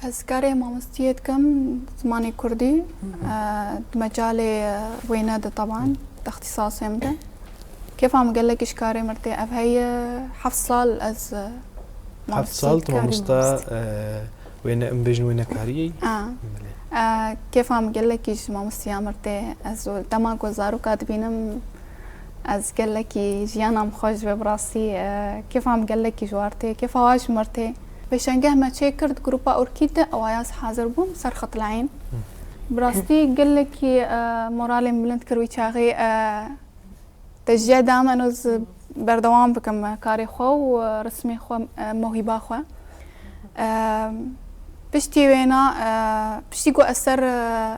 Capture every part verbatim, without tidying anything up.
Ez karê mamostiyê dikim zimanê kurdî, e, di mecalê, e, wêne de taban, di îxtîsasê min de. Kêfa min gelekî ji karê min re tê. Ev heye heft sal ez, e, Heft sal tu dikim. Mamosta, e, wêne, em bêjin wênekariyê? A. Belê. E, kêfa min gelekî ji mamostiya min re tê. Ez dema ku zaroka dibînim, ez gelekî jiyana min xweş dibe bi rastî. E, kêfa min gelekî ji wan re tê. Kêfa wan ji min re tê. Pêşengeh me çêkir di grupa Orkîd de, ewa ez hazir bûm ser xetleyên. Bi rastî gelekî, e, moralê min bilind kir wî çaxê, e, teşcî da min ez berdewam bikim karê xwe û, e, resmê xwe, e, mewhîba xwe. E, piştî wêna, e, piştî ku ez ser, e,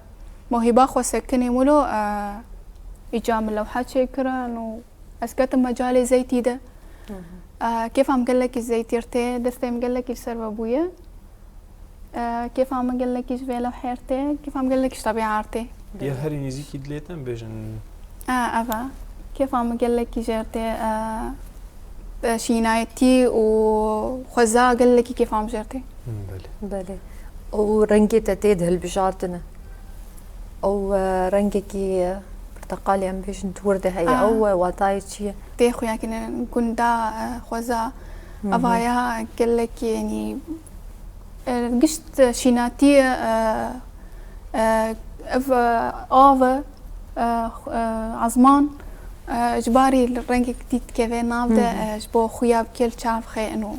mewhîba xwe sekinîm wilo, e, îca min lewhe çêkirin û ez ketim mecalê zeytî de. E, kêfa min gelekî zeytî re tê, destê min gelekî li ser ve bûye. E, kêfa min gelekî ji vê lewhê re tê, kêfa min gelekî ji tebîa re tê. Ya herî nêzîkî dilê te em bêjin? E, ev e. Kêfa min gelekî jê re tê, e, e, şînayetî û xweza gelekî kêfa min jê re tê. Hmm, belê. Belê. Û rengê te tê di hilbijartine. Ew, e, rengekî, e, pirteqalî em bêjin di wir de heye. Aa. Ew, e, watayê çi ye? Tê xuya kirin gunda, e, xweza. Ava ya gelekî, yanî, e, gişt şînatî ye, e, e, ev, e, av e, e, xu-, e, ezman, e, ji barî rengek dît dikeve nav de, e, ji bo xuya bi kêl çav xê ino.